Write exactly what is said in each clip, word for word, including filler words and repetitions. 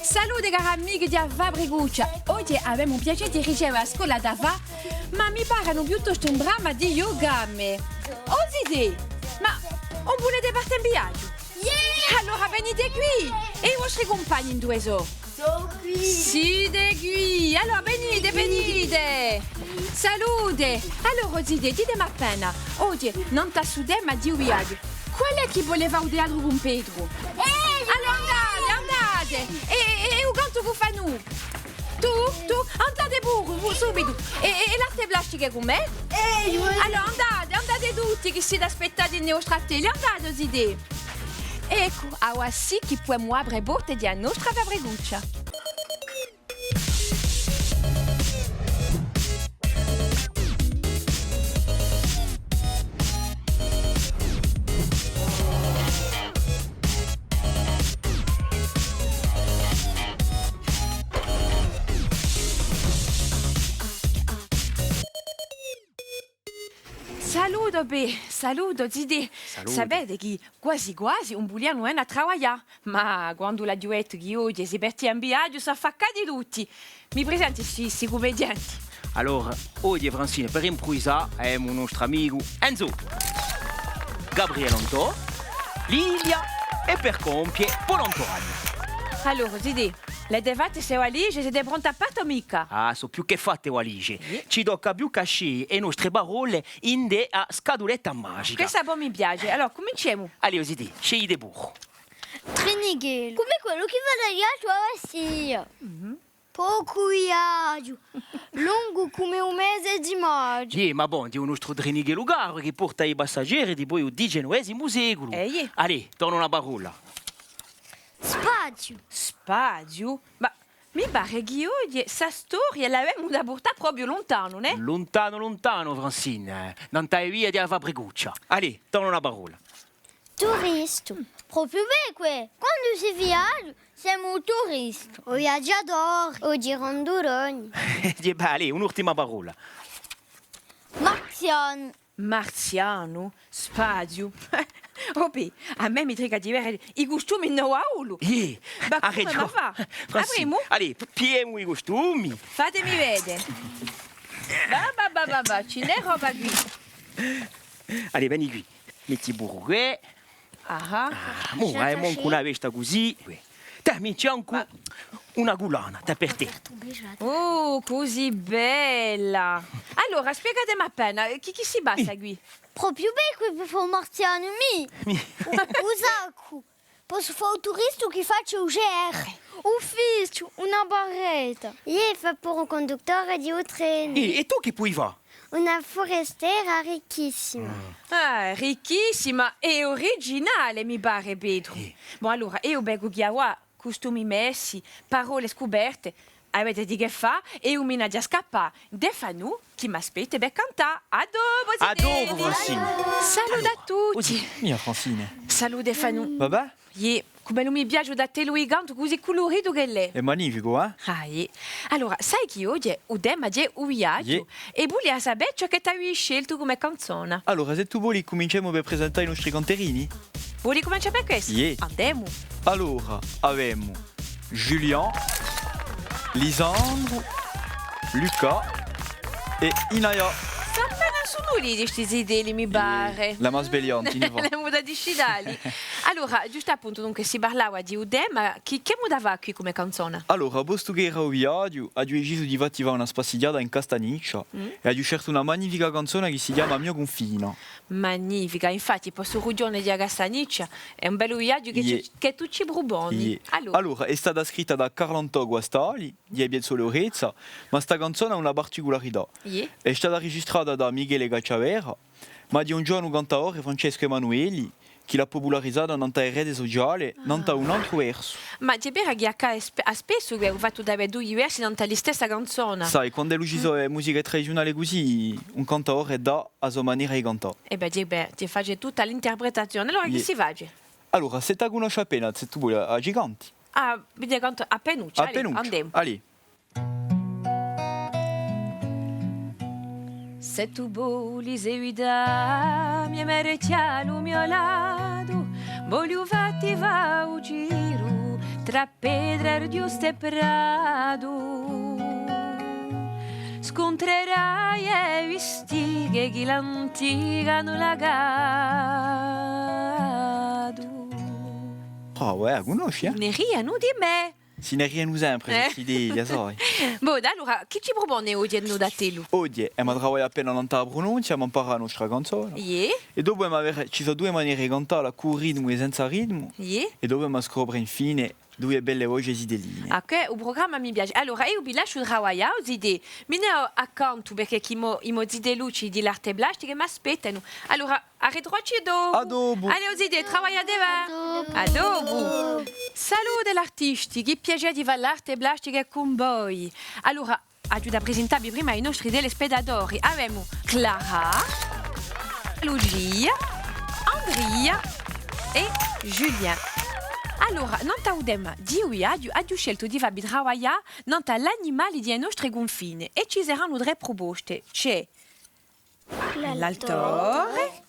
Salute cari amichi di a Fabricuccia! Oghje avemu u piacè di riceve a scola d'Afà, ma mi parenu piuttostu in brama di ghjucà à mè. O zitè, ma ùn vulete parte in viaghju? Iè! Allora venite quì! È i vostri cumpagni induve sò? Sò quì! Site quì! Allora venite, venite! Salute! Allora, o zitè, ditemi appena, oghje, nant'à stu tema di u viaghju, quale hè chì vole fà u teatru cun Petru? Eh, allora andate, andate! È, è, è u cantu cù Fanù? Tù, tù, andate puru, puru, subitu! È, è, è l'arte plastiche cù mè? Eh, io voglio. Allora andate, andate tutti chì site aspettati in u vostru attellu, andate, o zitè! Eccu, avà sì chì pudemu apre e porte di a nostra Fabricuccia. Salutu, bè, salutu, zitè. Salutu. Sapete chì quasi quasi ùn vulianu vene à travaglià, ma quandu l'aghju dettu chì oghje si partia in viaghju, s'affacca di tutti. Mi presenti sti, sti cumedianti? Allora, oghje, Francine, per impruvisà, avemu u nostru amicu Enzo, Gabriele Antò, Lilia è per compie Paul Antoine. Allora, zitè, l'avete fatte ste valigie? Site pronte à parte o micca? Ah, sò più chè fatte e valigie. Iè. Ci tocca più chè à sceglie e nostre parolle indè a scatuletta magica. Questa po mi piace. Allora, cuminciemu. Allez, o zitè, sceglite puru. Trinichellu. Cum'è quellu chì vene à Aiacciu à Bastia. Mhm. Pocu viaghju, longu cum'è un mese di maghju. Iè, ma bon, hè u nostru trinichellu caru chì porta i passageri dipoi u diciannovesimu seculu. Eh, iè. Allez, torna una parolla. Spaziu. Spaziu? Ma mi pare chì oghje sta storia l'avemu da purtà propiu luntanu, nè? Luntanu, luntanu, Francine, eh. Nant'à e vie di a Fabricuccia. Allez, torna una parolla. Turistu. Propiu bè què. Quandu si viaghja, semu turistu. O viaghjatori, o ghjiranduloni. Iè, bè, allez, un'ultima parolla. Marzianu. Marzianu, spaziu. O bè, à mè mi trica di vede i custumi in u baullu. Iè, ma hà ragiò, Francine. Aprimu? Allez, pigliemu i custumi. Fatemi vede. Và, và, và, và, và, ci n'hè roba quì. Allez, veni quì. Metti puru què. Ah, ah. Ah, mo, eh, mancu una vesta cusì. Tè, mi ci hè ancu una cullana, tè, per tè. Oh, cusì bella! Allora, spiegatemi appena, chì, chì si passa quì? Propiu bè què per fà u marzianu, mì! U, u saccu! Possu fà u turistu chì face u C R, u fischiu, una barretta. Iè, fà puru u cunduttore di u trenu. È, è tù chì poi fà? Una furestera ricchissima. Ah, ricchissima è uriginale, mi pare, Petru. Iè. Bon, allora, eiu vecu chì avà custumi messi, parolle scuperte, avete di chè fà, è eiu mi n'aghju à scappà. Hè Fanù chì m'aspetta per cantà. À dopu, zitelli. À dopu, Francine. Salutu à tutti. Allora, o zitè, mì, Francine. Salutu, Fanù. Và bè? Iè, cum'ellu mi piace u to attellu di cantu, cusì culuritu ch'ellu hè. Hè magnificu, eh? Ah, iè. Allora, sai chì oghje u tema hè u viaghju, iè, è vulia sapè ciò chì t'avii sceltu cum'è canzona. Allora, s'è tù voli, cuminciemu per presentà i nostri canterini? Voli cumincià per quessu? Iè. Andemu. Allora, avemu Julian, Lisandru, Luca è Inaya. Sò appena sunuliti sti zitelli, mi pare. Iè, la ma sveglianti, ne fa. L'emu da dicidali. Allora, ghjustu appuntu, dunque, si parlava di u tema, chì, chì emu da fà quì cum'è canzona? Allora, postu ch'era u viaghju, aghju decisu di fatti fà una spassighjata in Castagniccia è aghju sceltu una magnifica canzona chì si chjama Mio cunfinu. Magnifica, infatti, po stu rughjone di a Castagniccia hè un bellu viaghju chì ci, chì tù ci pruponi. Iè. Allora. Allora, hè stata scritta da Carl'Antò Guastali, di Piazza Orezza, ma sta canzona hà una particularità. Iè. Hè stata registrata da Michele Cacciavera, ma di un ghjovanu cantadore, Francescu Emanuelli, chì l'hà pupularizata nant'à e rete suciale, nant'à un antru versu. Ma hè vera chì accade sp-, à spessu chì u fattu d'avè dui versi nant'à listessa canzona. Sai, quand'ellu ci sò, eh, musiche tradiziunale cusì, un cantadore dà a so manera di cantà. È bè, hè bè, ci face tutta l'interpretazione. Allora, chì si face? Allora, s'è tù a cunnosci appena, s'è tù voli, a ci canti. Ah, vi ne cantu appenuccia, allez, andimu. Allez. S'è tù voli seguità mi è meglio à u mio latu, vogliu fatti fà u giru Ah, uè, a cunnosci, eh? N'erianu di mè. Si n'erianu sempre, eh, sti dì, a sai. Bon, allora, chì ci prupone oghje in u to attellu? Oghje, emu da travaglià appena nant'à a prununzia, emu da amparà a nostra canzona. Iè. È dopu emu da vede, ci sò duie manere di cantalla, cù ritmu è senza ritmu. Iè. È dopu emu da scopre infine duie belle voce zitelline. Ah, chì u prugramma mi piace. Allora, eiu vi lasciu travaglià, o zitè. Mi ne vò accantu, perchè chì i mo, i mo zitellucci di l'arte plastica m'aspettanu. Allora, à ritrovaci dopu. À dopu. Allez, o zitè, travagliate bè. À dopu. À dopu. Salute l'artisti, chì piacè di fà l'arte plastica cun voi. Allora, aghju da presentavvi prima i nostri telespettatori. Avemu Clara, Lucia, Andria è Julien. Allora, nant'à u tema di oghje, aghju, aghju sceltu di favvi travaglià nant'à l'animali di i nostri cunfini è ci seranu trè pruposte. Ci hè l'altore,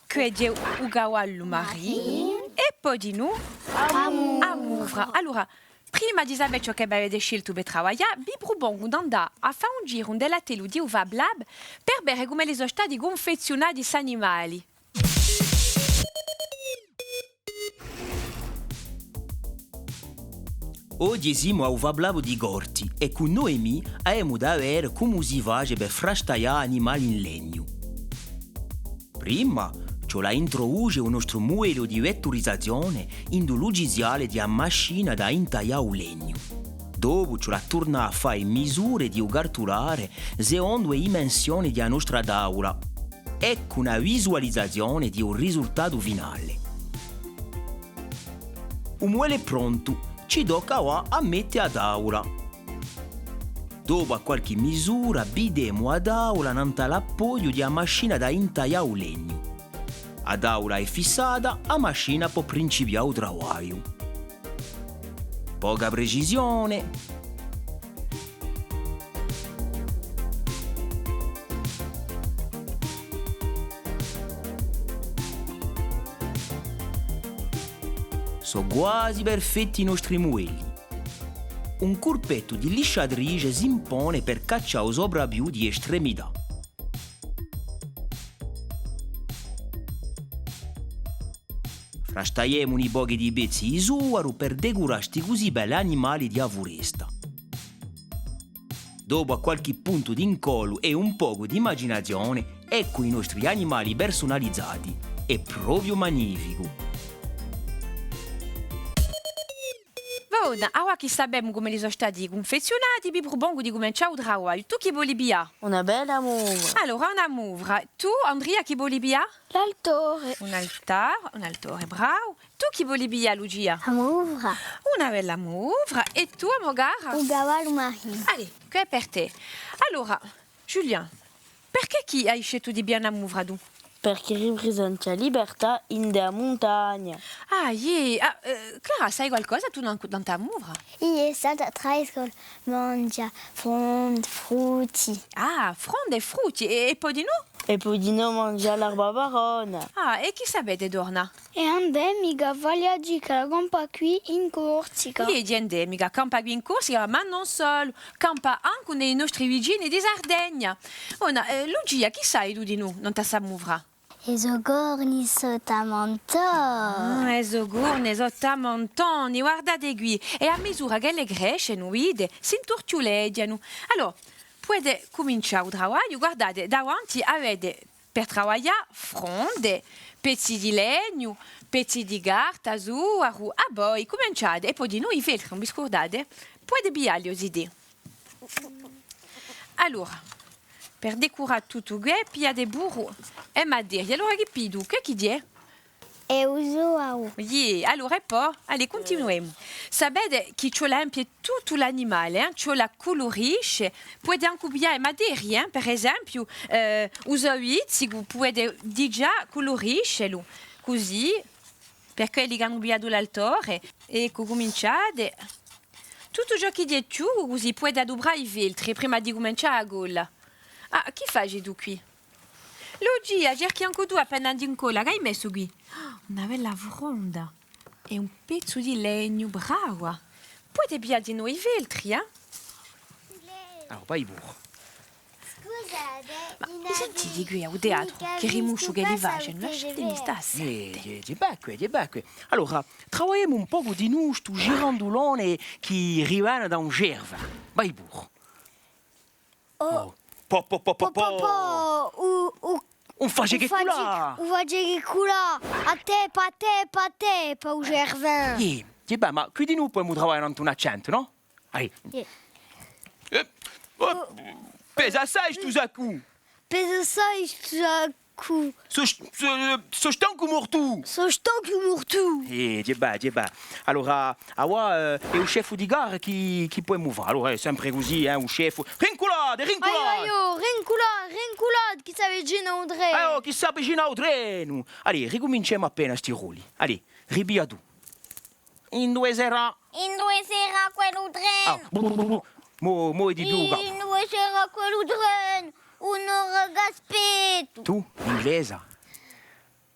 chì hè u cavallu marinu, è po dinù a muvra. Allora, prima di sapè ciò chì avete sceltu per travaglià, vi prupongu d'andà à fà un giru in l'attellu di u Fab Lab per vede cum'elli sò stati cunfezziunati st'animali. Oghje simu à u Fab Lab di Corti è cù Noemi avemu da vede cumu si face per frastaglià animali in legnu. Prima, ci vole à introduce u nostru mudellu di vetturizazione in u lugiciale di a machina da intaglià u legnu. Dopu, ci vole à turnà à fà e misure di u cartulare secondu e dimensione di a nostra tavula. Eccu una visualizazione di u risultatu finale. U mudellu hè prontu, ci tocca avà à mette a tavula. Dopu à qualchì misura, videmu a tavula nant'à l'appoghju di a machina da intaglià u legnu. A tavula hè fissata, a machina pò principià u travagliu. Poca precisione. Sò guasi perfetti i nostri mudelli. Un curpettu di lisciatrice s'impone per caccià u soprapiù di estremità. Frastagliemu un pocu di pezzi di suaru per decurà sti cusì belli animali di a furesta. Dopu à qualchì puntu d'incollu è un pocu d'imaginazione, eccu i nostri animali persunalizati. Hè propiu magnificu! Bon, avà chì sapemu cum'elli sò stati cunfezziunati, vi prupongu di cumincià u travagliu. Tù chì voli piglià? Una bella muvra. Allora, una muvra. Tù, Andria, chì voli piglià? L'altore. Un altar-, un altore, bravu. Tù chì voli piglià, Lucia? A muvra. Una bella muvra. È tù, a mo cara? Un cavallu marinu. Allez, chì hè per tè. Allora, Julien, perchè chì ai sceltu di piglià una muvra tù? Perchè riprisenta a libertà ind'a muntagna. Ah, iè. Ah, eh, Clara, sai qualcosa tù nant'à a muvra? Iè, salta trà e scole, manghja fronde, frutti. Ah, fronde è frutti. È, è po dinù? È po dinù manghja l'arba marrona. Ah, è chì sapete torna? Hè endemica, vale à dì ch'ella campa quì in Corsica. Iè, hè endemica, campa quì in Corsica, ma ùn solu, campa ancu in i nostri vicini di Sardegna. Bona, eh, Lucia, chì sai tù dinù, nant'à sta muvra? E so corne sò tamantoni. Ah, e so corne sò tamantoni, guardate quì, è à misura ch'elle crescenu, vide, s'inturchjuleghjanu. Allora, pudete cumincià u travagliu, guardate, davanti avete per travaglià fronde, pezzi di legnu, pezzi di carta, suaru, à voi, cuminciate, è po dinù i feltri, ùn vi scurdate, pudete piglialli, o zitè. Allora, per decurà tuttu què, pigliate puru e materie. Allora, chì pigliu? Què chì hè? Hè u suaru. Iè, allora, è po? Allez, cuntinuemu. Sapete chì ci vole à empie tuttu l'animale, eh? Ci vole à culurisce, pudete ancu piglià e materie, eh? Per esempiu, eh, u so pizzicu pudete digià culuriscelu, cusì, per quelli chì anu pigliatu l'altore. Eccu, cuminciate. Tuttu ciò chì hè chjucu, cusì pudete aduprà i feltri prima di cumincià a colla. Ah, chì faci tù quì? Lucia, cerchi ancu tù appena d'incolla, ch'ai messu quì? Una bella fronda. Hè un pezzu di legnu, brava! Pudete piglià dinò i feltri, eh? Ah, vai puru. Scusate, ma mi sentite quì à u teatru, chì rimusciu ch'elli facenu? Lasciatemi stà à sente. Iè, iè, iè, bè quì, iè, bè quì. Allora, travagliemu un pocu dinù stu girandulone chì rivene da un cervu. Vai puru. Oh. Po, po, po, po, po. Po, po, po. U, u, ùn face chè culà. Ùn face chè culà. A teppa, a teppa, a teppa, u cervu. Iè, iè, bè, ma quì dinù pudemu travaglià nant'à un accentu, nò? Aiò. Iè. Eh, oh, pesa assai stu saccu. Pesa assai stu saccu. Sò, sò, sò stancu mortu! Sò stancu mortu! Eh, ghjè bè, ghjè bè. Allora, avà, eh, hè u sceffu di gara chì, chì pudemu fà. Allora, hè sempre cusì, eh, u sceffu. Rinculate, rinculate! Aiò, aiò, rinculate, rinculate, chì s'avvicina u trenu! Eh, oh, chì s'avvicina u trenu! Allez, ricuminciemu appena sti rolli. Allez, ripiglia tù. Induve serà? Induve serà quellu trenu? Ah, brr, brr, brr. Mo, mo ti pigliu u capu. Induve serà quellu trenu? Un'ora ch'aspettu. Tù, inglesa?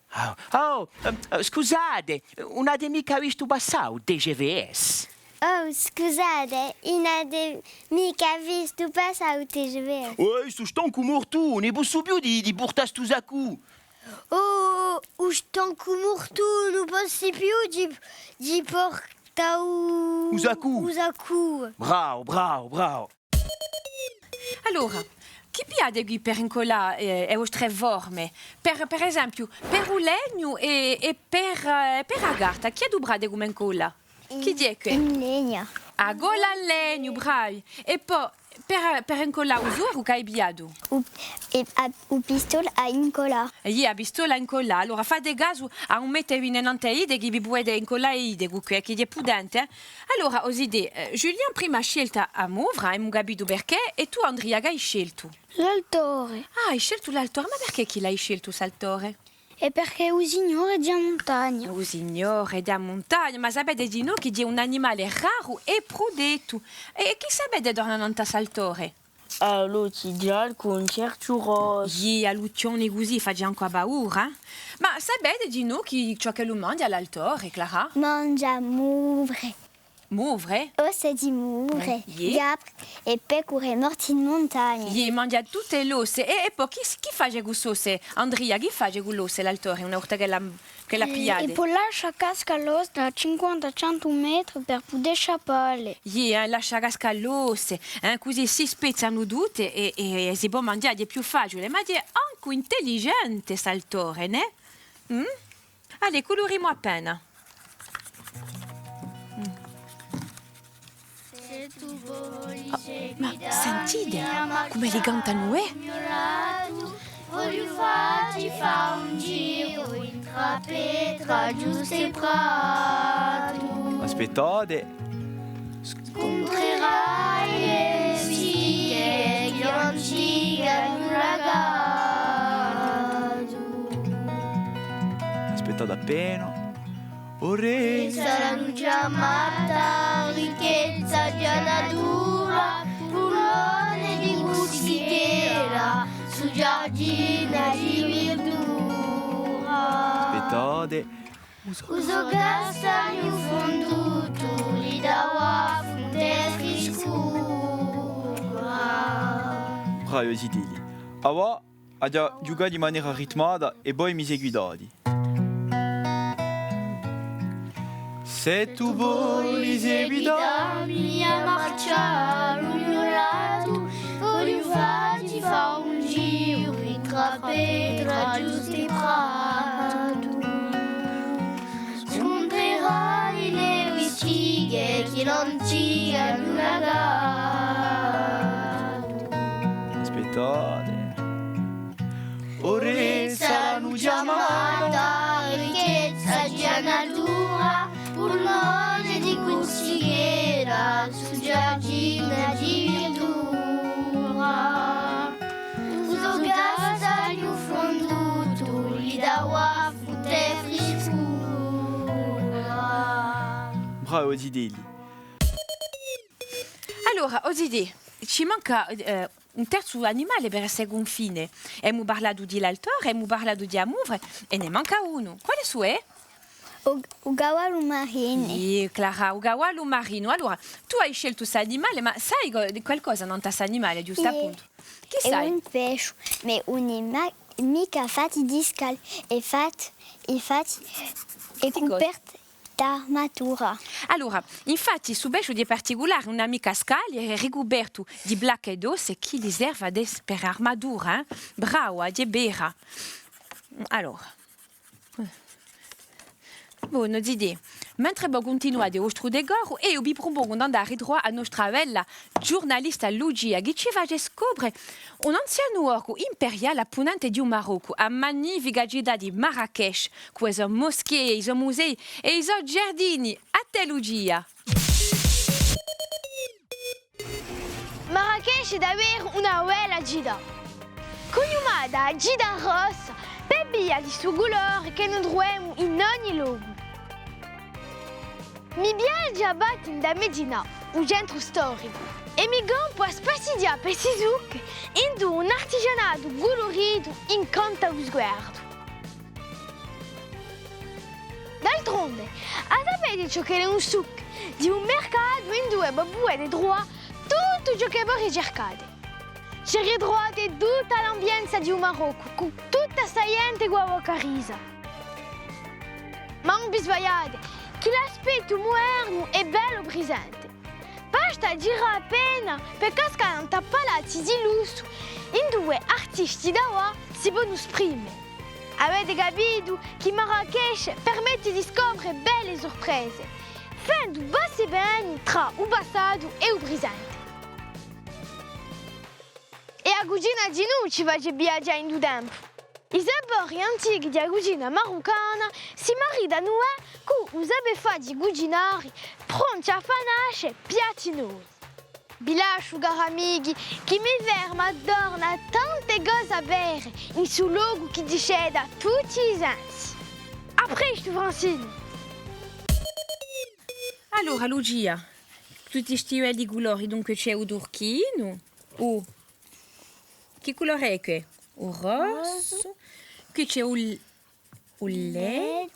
Ah, oh, ehm, eh, scusate, ùn avete micca vistu passà u T G V S? Oh, scusate, ùn avete micca vistu passà u T G V S? Oi, sò stancu mortu, ùn ne possu più di, di purtà stu saccu. Oh, sò stancu mortu, ùn possu più di, di purtà u, u saccu. U saccu. Bravu, bravu, bravu. Allora, chì pigliate quì per incullà, eh, e vostre forme? Per, per esempiu, per u legnu è, è per, eh, per a carta, chì aduprate cum'è inculla? Chì ghjè què? In legnu. A colla in legnu, bravi! È po, per, per incullà u sueru ch'ai pigliatu? U, è a, u pistolu à incullà. Iè, a pistola à incullà. Allora fate casu à ùn mettevine nant'à i diti chì vi pudete incullà i diti cù què, chì ghjè pudente, eh? Allora, o zitè, eh, Julien prima hà sceltu a muvra, emu capitu perchè, è tù, Andria, ch'ai sceltu? L'altore. Ah, hai sceltu l'altore, ma perchè chì l'hai sceltu, st'altore? È perchè u Signore hè di a muntagna. U Signore hè di a muntagna, ma sapete dinò chì ghjè un animale raru è prutettu. È, è chì sapete torna nant'à st'altore? À l'ochji ghjè un cerchju rossu. Iè, à l'uchjoni cusì face ancu paura, eh? Ma sapete dinò chì ciò ch'ellu manghja l'altore, Clara? Manghja muvre. Muvre? Osse di muvre, iè. Capre è pecure morte in muntagna. Iè, manghja tutte l'osse. È, è po chì, chì face cù st'osse? Andria, chì face cù l'osse l'altore, una volta ch'ella, ch'ella pigliate? È po lascia cascà l'osse da cinquanta, centu metri per pudè sciappà. Iè, eh, lascia cascà l'osse, eh, cusì si spezzanu tutte è, è, è si pò manghjà, hè più faciule, ma hè ancu intelligente st'altore, nè? Mm? Allez, culurimu appena. Mm. Oh, ma sentite cum'elli cantanu, eh? Aspettate. Aspettate appena. Aspettate. Bravi, o zitelli. Avà, aghju da ghjucà di manera ritmata è voi mi seguitate. Aspettate. Bravi, o zitelli. Allora, o zitè, ci manca, eh, un terzu animale per esse cunfine. Emu parlatu di l'altore, emu parlatu di a muvre, è ne manca unu. Quale sò? U, u cavallu marinu. Iè, Clara, u cavallu marinu. Allora, tù ai sceltu st'animale, ma sai co-, di qualcosa nant'à st'animale, ghjustu appuntu? Chì sai? Hè un pesciu, ma ùn hè ma-, micca fattu di scaglie, hè fattu, hè fattu, hè cupertu d'armatura. Allora, infatti, stu pesciu hè particulare, ùn hà micca scaglie, hè ricupertu di placche d'osse chì li serve ad esse per armatura, eh? Brava, hè vera. Allora. Bon, o zitè, mentre vo cuntinuate u vostru decoru, eiu vi prupongu d'andà à ritruvà a nostra bella ghjurnalista Lucia, chì ci face scopre un anzianu orcu imperiale à punente di u Maroccu, a magnifica cità di Marrakech, cù e so moschee, i so musei è i so giardini. À tè, Lucia! Marrakech hè daveru una bella cità, cugnumata a cità rossa per via di stu culore chì no truvemu in ogni locu. Mi piace à battemi in a Medina, u centru storicu, è mi compu à spassighjà per sti souks induve un artigianatu culuritu incanta u sguardu. D'altronde, a sapete ciò ch'ellu hè un souk? Hè un mercatu induve vo pudete truvà tuttu ciò chì vo ricercate. Ci ritruvate tutta l'ambienza di u Maroccu, cù tutta sta ghjente cù a bocca risa. Ma ùn vi sbagliate, chì l'aspettu mudernu hè bellu prisente. Basta à girà appena per cascà nant'à palazzi di lussu, induve artisti d'avà si ponu sprime. Avete capitu chì Marrakech permette di scopre belle surprese, fendu passi è veni trà u passatu è u prisente. È a cucina dinù ci face viaghjà in u tempu. I sapori antichi di a cucina maruccana si maritanu, eh, cù u sapè fà di cucinari, pronti à fà nasce piatti novi. Vi lasciu, cari amichi, chì mi ferma attornu à tante cose à vede in stu locu chì diceta tutti i sensi. À prestu, Francine! Allora, Lucia, tutti sti belli culori, dunque ci hè u turchinu, u, chì culore hè què? U rossu. Rossu. Quì ci hè u l-, u lè-. Lè-.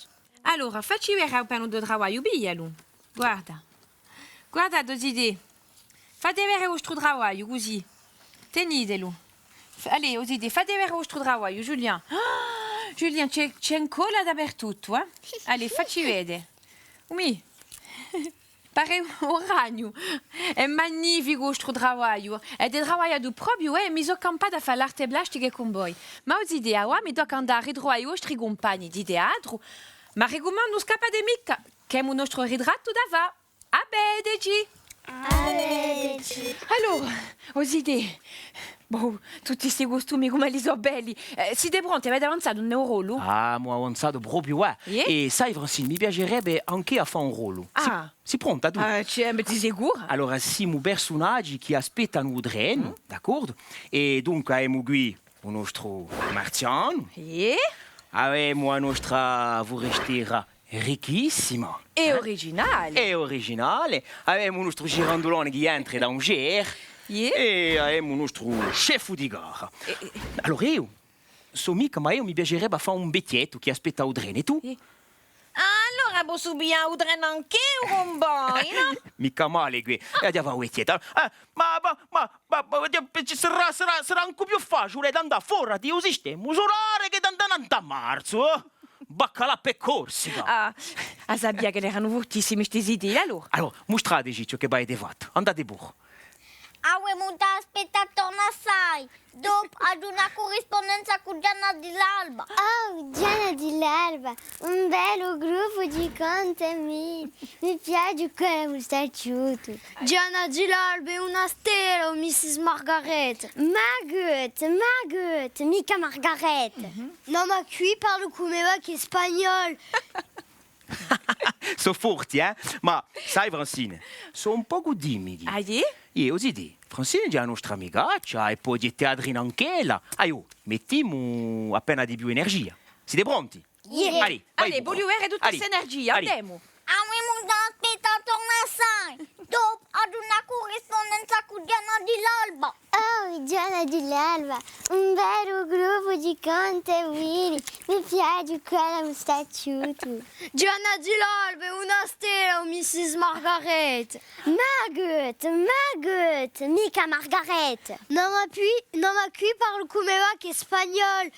Allora, facci vede appena u to travagliu, piglialu. Guarda. Guardate, o zitè. Fate vede u vostru travagliu, cusì. Tenitelu. F-, allez, o zitè, fate vede u vostru travagliu, Julien. Ah, Julien, ci hè, ci hè incolla dapertuttu, eh? Allez, facci vede. Umi. Pare un ragnu. Hè magnificu u vostru travagliu. Avete travagliatu propiu, eh? Mi sò campata à fà l'arte plastica cun voi. Ma o zitè, avà mi tocca à andà à ritruvà i vostri cumpagni di teatru. M'arricumandu, ùn scappate micca, ch'emu u nostru ritrattu da fà. À vedeci! À vedeci! Allora, o zitè, boh, tutti sti custumi cum'elli sò belli! Eh, site pronti? Avete avanzatu un rolu? Ah, emu avanzatu propiu, eh! Iè? È sai, Francine, mi piacerebbe ancu à fà un rolu. Ah. Sì, sì pronta tù? Ah, ci hè, ma sì sicura? Allora, simu persunaghji chì aspettanu u trenu, d'accordu? È dunque avemu quì u nostru marzianu. Iè? Avemu a nostra furestera ricchissima. È, eh? Originale. È originale. Avemu u nostru girandulone chì entre da un G R. Iè. È avemu u nostru chef di gara. È, è allora eiu, sò micca, ma eiu mi piacerebbe à fà un vechjettu chì aspetta u trenu, è tù? Iè. Ah, allora possu piglià u trenu anch'eiu cun voi, nò? Micca male què. È aghju da fà u vechjettu. Eh, ma, ma, ma, ma, ma, eh, sarà, sarà, sarà ancu più faciule d'andà fora di u sistema sulare chè d'andà nant'à Marsu, eh? Baccalà per Corsica! Ah, a sapia ch'elli eranu furtissimi sti zitelli, allora. Allora, mustrateci ciò chì avete fattu. Andate puru. Avemu da aspettà torna assai, dopu ad una currispondenza cù Diana di l'Alba. Oh, Diana di l'Alba, un bellu gruppu di conti, mi, mi piace quella mustacciuta. Diana di l'Alba hè una stella, o Missus Margaret. Margaret, Margaret, micca Margaret. Nò, ma quì parla cum'è voi chì spagnolu. Sò forti, eh? Ma, sai, Francine, sò un pocu timidi. Ah, iè? Iè, o zitè, Francine hè a nostra amicaccia, è po hè teatrina anch'ella. Aiò, mettimu appena di più energia. Site pronti? Iè. Allez, vai puru. Allez, vogliu vede tutta st'energia, andemu. Avemu da aspettà torna assai, dopu ad una currispondenza corrispondenza cù Diana di l'Alba. Oh, Diana di l'Alba, un bellu gruppu di cantadori, mi piace quella mustacciuta. Diana di l'Alba hè una stella, o Missus Margaret. Margaret, Margaret, micca Margaret. Nò, ma quì, nò, ma quì parlu cù me vechju spagnolu.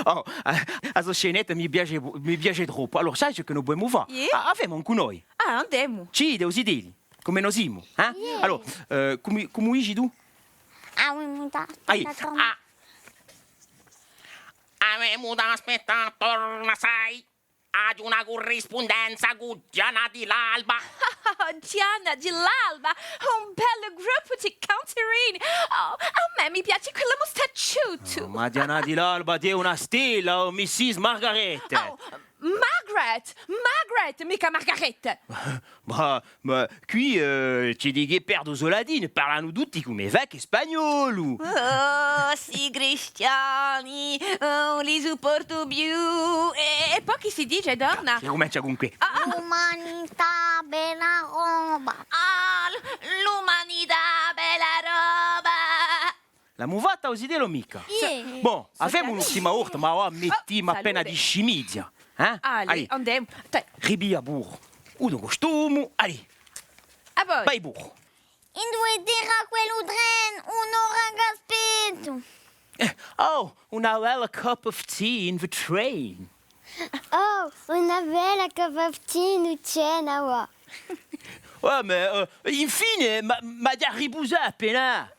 Oh, a, a so scenetta mi piace, mi piace troppu. Allora, sai ciò chì no pudemu fà? Iè? A, a femu ancu noi. Ah, andemu. Ci dite, o zitelli? Cum'è no simu, eh? Iè. Allora, eh, cumu, cumu dici tù? Ah, avemu da... Ai, aspettà torna. Ah. Avemu da aspettà torna, sai. Aghju una currispundenza cù Diana di l'Alba. Diana di l'Alba, un bellu gruppu di cantarini. Oh, à mè mi piace quellu mustacciutu. Oh, ma Diana di l'Alba hè una stella, o Missus Margaret. Oh, Margaret, Margaret, micca Margaretta. Ma, ma quì, eh, ci hè di chì perdu u so latinu, parlanu tutti cum'è vechji spagnolu. Oh, sti cristiani, oh, ùn li supportu più. È, è po chì si dice, donna? Si cumencia cun què. Ah, ah. L'umanità, bella roba. Ah, l-, l'umanità, bella roba. L'emu fatta o zitellu o micca? Iè. Bon, a femu un'ultima volta, ma avà mettimu appena di scimizia, eh? Allez, andemu. Ripiglia puru u to custumu, allez. À voi. Vai puru. Induve era quellu trenu? Un'ora ch'aspettu. Eh, oh, una bella cup of tea in the train. Oh, una bella cup of tea in the train, avà. Ouais, mais, euh, infine, ma, m'aghju da ripusà appena.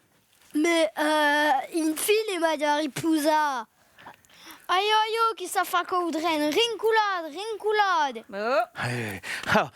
Mais, euh, infine m'aghju da ripusà. Aiò, aiò, chì s'affacca u trenu, rinculate, rinculate. Eh, ah,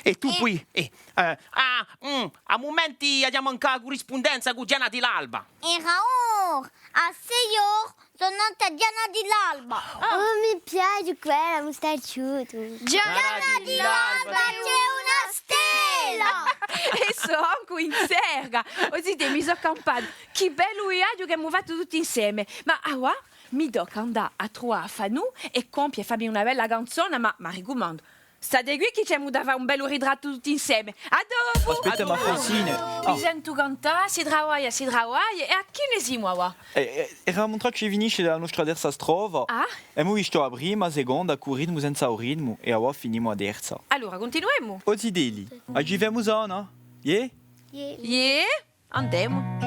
è tù poi, eh, eh, ah, mm, à mumenti aghju da mancà a currispundenza cù Diana di l'Alba. Era ora, à sei ore, sò nata Diana di l'Alba. Ah. Oh, mi piace quella mustacciuta. Diana di l'Alba, hè una stella! È sò ancu in serga. O zitè, mi sò campata. Chì bellu viaghju ch'emu fattu tutti inseme. Ma avà mi tocca andà à truvà à Fanù è compie à fà mi una bella canzona, ma, m'arricumandu, state quì chì ci emu da fà un bellu ritrattu tutti inseme. À dopu! Aspetta, ma Francine, ah. Mi sentu cantà, si travaglia, si travaglia, è à chì ne simu avà? Eh, eh, eramu in traccia di finisce a nostra terza strofa. Ah? Emu vistu a prima, a seconda, cù u ritmu, senza u ritmu, è avà finimu a terza. Allora, cuntinuemu? O zitelli, a ci femu sana? Iè? Iè? Andemu.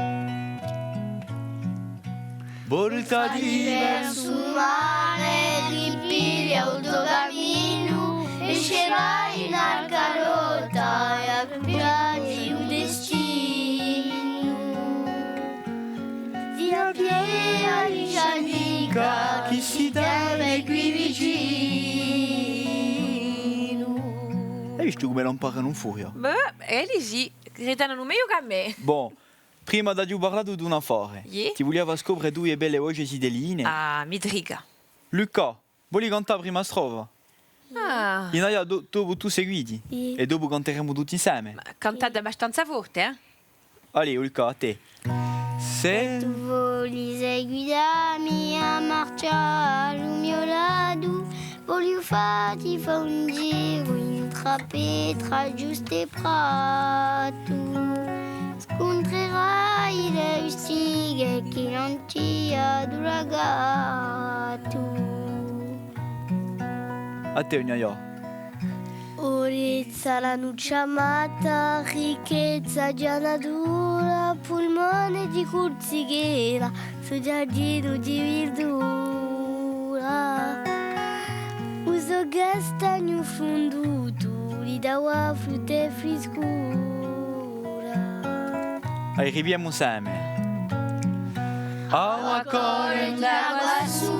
Voltati versu u mare, ripiglia u to caminu, è sceglierai una carota, è accumpagna u destinu. Dì à Piera di Ciannica chì si trova quì vicinu. Ai vistu cum'elli amparanu in furia? Bè, elli sì. Ritananu megliu chè mè. Bon, prima t'aghju parlatu d'un affare. Iè? Ti vulia fà scopre duie belle voce zitelline. Ah, mi trica. Luca, voli cantà a prima strofa? Ah. Inaia, do-, dopu tù seguiti. Iè. È dopu canteremu tutti inseme. Ma cantate abbastanza forte, eh? Allez, Luca, à tè. Sè tù voli seguitami à marcià à u mo latu, vogliu fà ti fà un giru intra petra, ghjustu è pratu. Scuntrerai le rustighe chì l'anu lacatu. À tè, Inaia. O rezza l'anu chjamata ricchezza di a natura, pulmone di Curzichella, so ghjardinu di virdura. U so castagnu fundutu li dava frutta è friscura. Ai, ripigliemu inseme. Avà corre in acqua sù,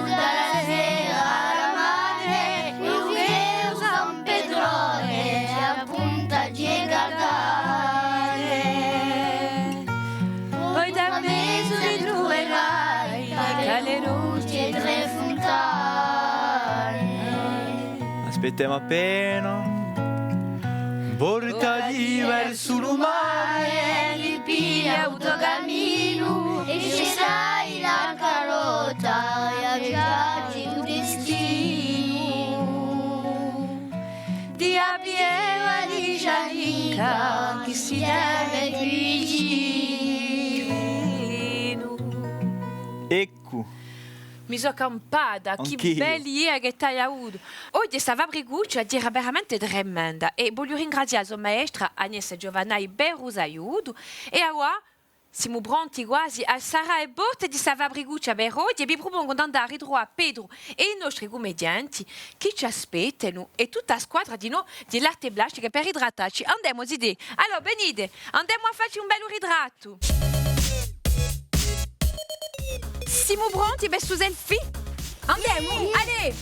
da a sera à a mane, è u veru San Petrone, ci appunta à cacare. Poi da mezu ritruverai, chì ci hè e trè funtane. Aspetta appena. Voltati versu u mare, ripiglia u to caminu, è sceglierai una carota, è viaghja u destinu. A pieva di Cialinca chì si tene vicinu. Eccu. Mi sò campata, chì bella idea chì t'hai avutu. Oghje sta fabricuccia era veramente tremenda è vogliu ringrazià a so maestra Agnès Giovannai per u so aiutu è avà simu pronti guasi à sarrà e porte di sta fabricuccia per oghje è vi prupongu d'andà à ritruvà Petru è i nostri cummedianti chì ci aspettanu è tutta a squadra dinò di l'arte plastiche per rittrattacci. Andemu, zitè. Allora, venite, andemu à facci un bellu ritrattu. Simu pronti per stu selfie? Andemu, allez!